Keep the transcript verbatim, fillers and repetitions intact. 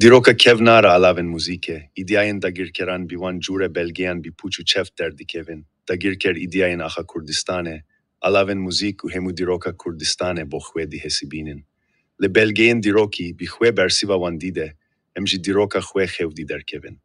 Dîroka kevnar a alavên muzîkê, îdîayên dagirkeran bi wan cûre belgeyan bi pûç û çeft derdikevin. Dagirker îdîayên axa Kurdistanê, alavên muzîk û hemû dîroka Kurdistanê bo xwe dihesibînin. Li belgeyên dîrokî bi xwe bersiva wan dide, em ji dîroka xwe xew dî derkevin.